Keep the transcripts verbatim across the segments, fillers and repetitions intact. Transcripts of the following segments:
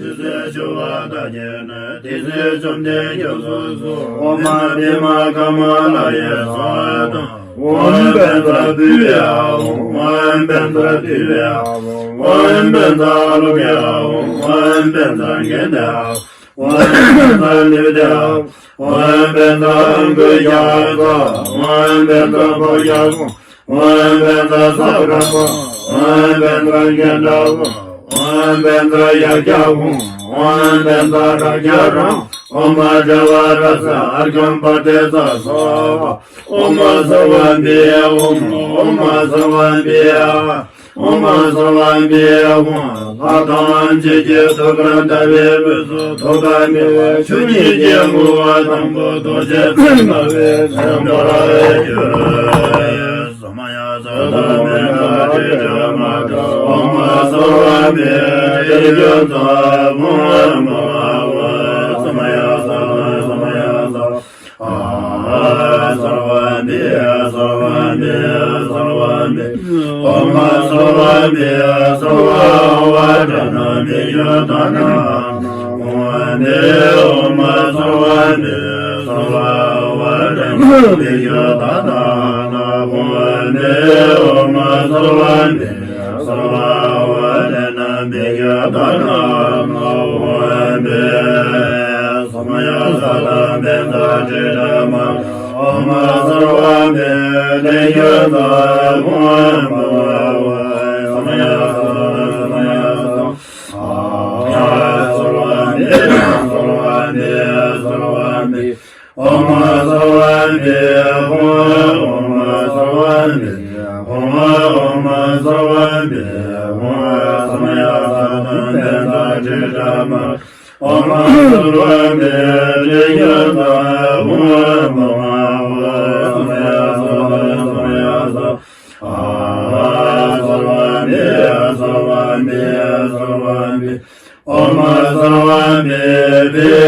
ཕྱི་སྲིད་ཆུ་བ་དག་གི་ནི། དེ་སྲིད་བཅོམ་ལྡན་འདས་སོ་སོ། ཨོཾ་པདྨ་ཀ་མ་ལ་ཡེ་སྭཱ་ཧཱ་དང་། ཨོཾ་བཛྲ་བྷཱུ་ཡ་ཧཱུྃ། ཨོཾ་བཛྲ་དྷཱུ་ཡ་ཧཱུྃ། ཨོཾ་བཛྲ་ཨ་ལོ་ཀ་ཡ་ཧཱུྃ། ཨོཾ་བཛྲ་གྷནྡྷ་ཡ་ཧཱུྃ། ཨོཾ་བཛྲ་ནཻ་ཝི་དྱ་ཡ་ཧཱུྃ། ཨོཾ་བཛྲ་ཨང་ཀུ་ལྱ་ཡ་ཧཱུྃ། ཨོཾ་བཛྲ་བྷོ་ཥ་ཧཱུྃ། ཨོཾ་བཛྲ་ས་ཀ་ཧཱུྃ། ཨོཾ་བཛྲ་གྷནྡྷ་ཧཱུྃ། ཨོཾ་བཛྲ་ཡཀྵ་ཧཱུྃ། ཨོཾ་བཛྲ་རཀྵ་རཱ་ཧཱུྃ། ཨོཾ་ཛ་བྷ་ར་ས་ཨརྒྷཾ་པྲ་ཏེ་ཙ་སྭཱ་ཧཱ། ཨོཾ་སརྦ་བྷི་ཡ་ཧཱུྃ། ཨོཾ་སརྦ་བྷི་ཡ། ཨོཾ་སརྦ་བྷི་ཡ་ཧཱུྃ། ལྷ་དང་བཅས་ཀྱི་ཐུགས་ཀར་བལྟ་བའི་དབུས་སུ་ཐུགས་ཀ་མེ་ཆུ་གཉིས་ཀྱིས་བསྔོ་བ་དང་པོ་རྡོ་རྗེ་ཙཾ་མ་བས་མཚན་པར་གྱུར། ས་མ་ཡ་ས་ཏྭ་བཛྲ་ཏྲི་ཏྲ་མ་ཏྲ། ཨོཾ་སརྦ་བྷི་ཏི་ཡ་ཛ་ཧཱུྃ་བྷ་ཝ། ས་མ་ཡ་ས་ཏྭ་ས་མ་ཡ་ས། ཨ་སརྦ་བྷི་སརྦ་བྷི་སརྦ་བྷི། ཨོཾ་སརྦ་བྷི་སརྦ་ཨ་བ་ཀྲ་ཎ་བི་ཀྲ་ཏ་ན་ཨ་ན་ཧཱུྃ་བྷི། ཨོཾ་སརྦ་བྷི་སརྦ་ཨ་བ་ཀྲ་ཎ་བི་ཀྲ་ཏ་ན་ཨ་ན་ཧཱུྃ་བྷི། ཨོཾ་སརྦ་བྷི་སརྦ་ཨ་བ་ཀྲ་ཎ་བི་ཀྲ་ཏ་ན་ཨ་ན་ཧཱུྃ་བྷི། ས་མ་ཡ་ས་ཏྭ་བཛྲ་ཏྲི་ཏྲ་མ་ཏྲ། ཨོཾ་སརྦ་བྷི་ཏི་ཡ་ཛ་ཧཱུྃ་བྷ་ཝ། ས་མ་ཡ་ས་ཏྭ་ས་མ་ཡ་ས་ཏྭ། ཨ་སརྦ་བྷི་སརྦ་བྷི་སརྦ་བྷི། ཨོཾ་སརྦ་བྷི་ཧཱུྃ། ཨོཾ་སརྦ་བྷི་ཧཱུྃ། ཨོཾ་སརྦ་བྷི་ཧཱུྃ། ས་མ་ཡ་ས་ཏྭ་བཛྲ་ཏྲི་ཏྲ་མ་ཏྲ། ཨོཾ་སརྦ་བྷི་ཏི་ཡ་ཛ་ཧཱུྃ་བྷ་ཝ། ས་མ་ཡ་ས་ཏྭ་ས་མ་ཡ་ས། ཨ་སརྦ་བྷི་སརྦ་བྷི་སརྦ་བྷི། ཨོཾ་སརྦ་བྷི་བྷི།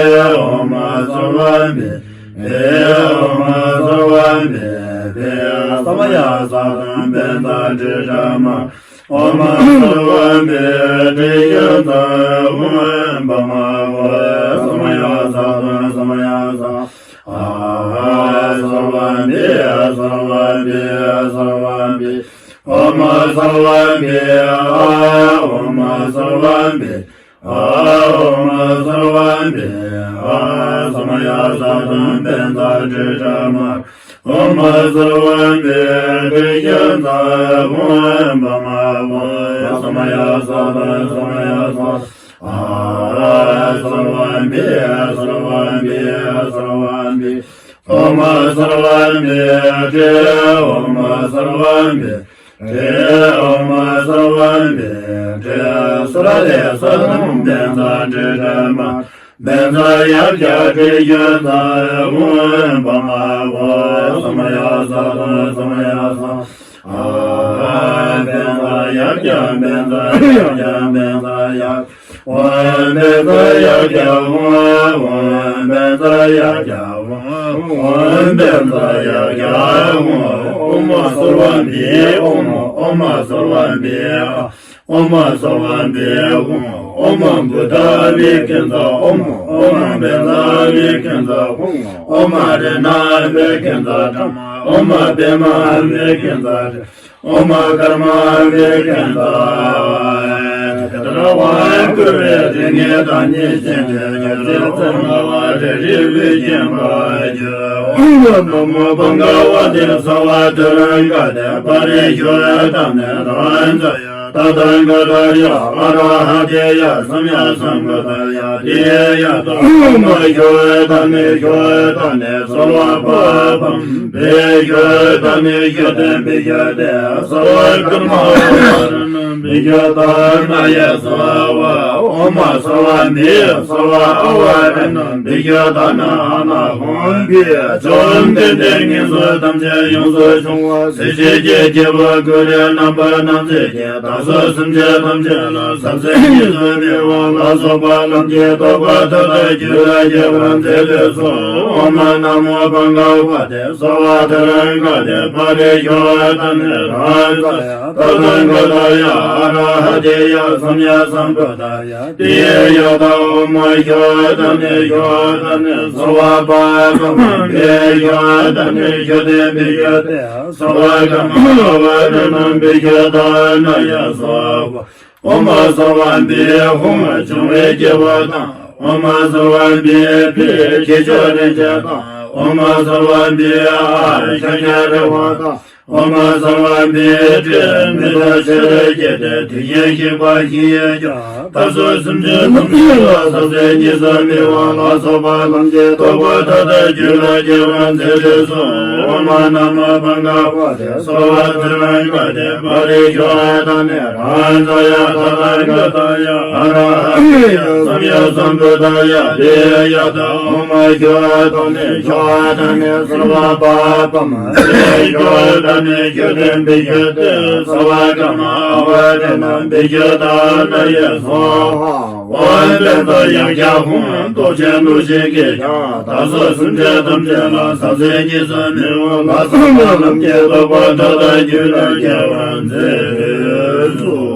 ཨོཾ་སརྦ་བྷི་བྷི། ཨོཾ་སརྦ་བྷི་བྷི། ས་མ་ཡ་ས་ཏྭ་བཛྲ་ཏྲི་ཏྲ་མ། ཨོཾ་སརྦ་བྷི་ཏི་ཡ་ཛ་ཧཱུྃ་བྷ་ཝ། ས་མ་ཡ་ས་ཏྭ་ས་མ་ཡ་ས། ཨ་སརྦ་བྷི་སརྦ་བྷི་སརྦ་བྷི། ཨོཾ་སརྦ་བྷི་ཨ། ཨོཾ་སརྦ་བྷི་ཨ། ཨོཾ་སརྦ་བྷི་ཨ། ས་མ་ཡ་ས་ཏྭ་བཛྲ་ཏྲི་ཏྲ་མ། ཨོཾ་སརྦ་བྷི་ཏི་ཡ་ཛ་ཧཱུྃ་བྷ་ཝ། ས་མ་ཡ་ས་ཏྭ་ས་མ་ཡ་ས། ཨ་སརྦ་བྷི་སརྦ་བྷི་སརྦ་བྷི། ཨོཾ་སརྦ་བྷི་ཏི། ཨོཾ་སརྦ་བྷི་ཏི། ཨོཾ་སརྦ་བྷི་ཏི། སུ་ར་ལེ་ས་ཏྭ་བཛྲ་ཏྲི་ཏྲ་མ། བཛྲ་ཡཀྵ་ཏི་ཡ་ཛ་ཧཱུྃ་བྷ་ཝ། ས་མ་ཡ་ས་ཏྭ་ས་མ་ཡ་ས། ཨ་བཛྲ་ཡཀྵ་བཛྲ་ཡཀྵ་བཛྲ་ཡཀྵ། ཨོཾ་བཛྲ་ཡཀྵ་ཧཱུྃ། ཨོཾ་བཛྲ་ཡཀྵ་ཧཱུྃ། ཨོཾ་བཛྲ་ཡཀྵ་ཧཱུྃ། ཨོཾ་སརྦ་བྷི་ཨོཾ། ཨོཾ་སརྦ་བྷི་ཨ། ཨོཾ་སརྦ་བྷི་ཧཱུྃ། ཨོཾ་བུདྡྷ་བྷི་ཀ་ཛ་ཨོཾ། ཨོཾ་བཛྲ་བྷི་ཀ་ཛ་ཧཱུྃ། ཨོཾ་རཏྣ་བྷི་ཀ་ཛ་ཏྲཱ་མ། ཨོཾ་པདྨ་བྷི་ཀ་ཛ་ཏྲཱ། ཨོཾ་ཀརྨ་བྷི་ཀ་ཛ། དེ་ལྟར་དབང་བསྐུར་བའི་རིགས་ལྔའི་བདག་ཉིད་ཅན་དེ་ཉེར་འཚོ་ལྔ་པ་རེ་རེ་བས་བརྒྱན་པར་གྱུར། ཨོཾ་ན་མོ་བྷ་ག་ཝ་ཏེ་སྭ་བྷཱ་ཏ་ར་ག་ཏེ་པཱ་རེ་ཤྭ་ཏ་མེ་དྷ་ཛ་ཡ་ཏ་ཐཱ་ག་ཏཱ་ཡ་ཨ་ར་ཧ་ཏེ་ཡ་སམ་ཡ་སམ་བུདྡྷཱ་ཡ་ཏེ་ཡ་ཏ་ཨོཾ་ཤྭ་ཏ་མེ་ཤྭ་ཏ་མེ་སརྦ་པཱ་པཾ་བྷི་ཤྭ་ཏ་མེ་ཤྭ་ཏེ་བྷི་ཤྭ་ཏེ་སརྦ་ཀརྨ་ཨ་བ་ར་ཎཾ་བྷི་ཤྭ་ཏ་ཎཱ་ཡ་སྭཱ་ཧཱ། ཨོཾ་སརྦ་བྷི་སརྦ་ཨ་བ་ར་ཎཾ་བྷི་ཤྭ་ཏ་ཎཱ་ཨ་ན་ཧཱུྃ། ཨང་པའི་བཅོམ་ལྡན་འདས་ངན་སོང་ཐམས་ཅད་ཡོངས་སུ་སྦྱོང་བ། སྲིད་ཞིའི་སྐྱེ་བ་ཀུན་ལས་རྣམ་པར་སྣང་མཛད་ཅིང་། བདག་སོགས་སེམས་ཅན་ཐམས་ཅད་ལ་ཟབ་གསལ་གཉིས་སུ་མེད་པ་ལ་སོགས་པ་ལམ་གྱི་རྟོགས་པ་མཐའ་དག་རྒྱུད་ལ་སྐྱེ་བར་མཛད་དུ་གསོལ། ཨོཾ་ན་མོ་བྷ་ག་བ་ཏེ། སརྦ་ཐཱ་ར་ག་ཏེ། པ་རི་ཤྭ་ཏ་ནི་རཱ་ཛ་ཡ་ཏ་ཐཱ་ག་ཏཱ་ཡ་ཨ་ར་ཧ་ཏེ་ཡ་སམ་ཡ་སམ་བུ་ཏཱ་ཡ། ཏེ་ཡ་ད་ཨོཾ་ཤྭ་ཏ་ནི་ཤྭ་ཏ་ནི་སརྦ་པ་པ་མ་བི་ཤྭ་ཏ་ནི་ཤྭ་ཏེ་བི་ཤྭ་ཏེ་སརྦ་ག་མ་ཨ་བ་ར་ཎ་བི་ཤྭ་ཏཱ་ན་ཡ་སྭཱ་ཧཱ། ཨོཾ་སརྦ་བིའི་ཧཱུྃ་འབྱུང་བའི་སྐྱེ་བ་དང་། ཨོཾ་སརྦ་བིའི་ཕཊ་ཁྱི་ཤོག་རིན་ཆེན་དང་། ཨོཾ་སརྦ་བིའི་ཨཱཿཤ་ཁྱ་རི་བ་དང་། ཨོཾ་སརྦ་བིའི་ཏྲཱིཿ་མེ་ཏོག་ཆར་རྒྱས་ཏེ། དུས་གཞན་གཤེགས་པ་བཞི་ཡིས་ཀྱང་། བདག་སོགས་སེམས་ཅན་ཐམས་ཅད་ལ་ཟབ་གསལ་གཉིས་སུ་མེད་པ་ལ་སོགས་པ་ལམ་གྱི་རྟོགས་པ་མཐའ་དག་རྒྱུད་ལ་སྐྱེ་བར་མཛད་དུ་གསོལ། ཨོཾ་ན་མོ་བྷ་ག་བ་ཏེ། སརྦ་ཐཱ་ར་ག་ཏེ། པ་རི་ཤྭ་ཏ་ནི་རཱ་ཛ་ཡ་ཏ་ཐཱ་ག་ཏཱ་ཡ་ཨ་ར་ཧ་ཏེ་ཡ་སམ་ཡ་སམ་བུ་ཏཱ་ཡ། ཏེ་ཡ་ད་ཨོཾ་ཤྭ་ཏ་ནི་ཤྭ་ཏ་ནི་སརྦ་པ་པ་མ་བི་ཤྭ་ཏ་ནི་ཤྭ་ཏེ་བི་ཤྭ་ཏེ་སརྦ་ག་མ་ཨ་བ་ར་ཎ་བི་ཤྭ་ཏཱ་ན་ཡ་སྭཱ་ཧཱ། འོ་དེ་ལྟར་ཡང་ཞག་ཧཱུྃ་སྟོབས་ཆེན་ལུགས་བཞི་གིས་ཀྱང་། བདག་སོགས་སེམས་ཅན་ཐམས་ཅད་ལ་ཟབ་གསལ་གཉིས་སུ་མེད་པ་ལ་སོགས་པ་ལམ་གྱི་རྟོགས་པ་མཐའ་དག་རྒྱུད་ལ་སྐྱེ་བར་མཛད་དུ་གསོལ།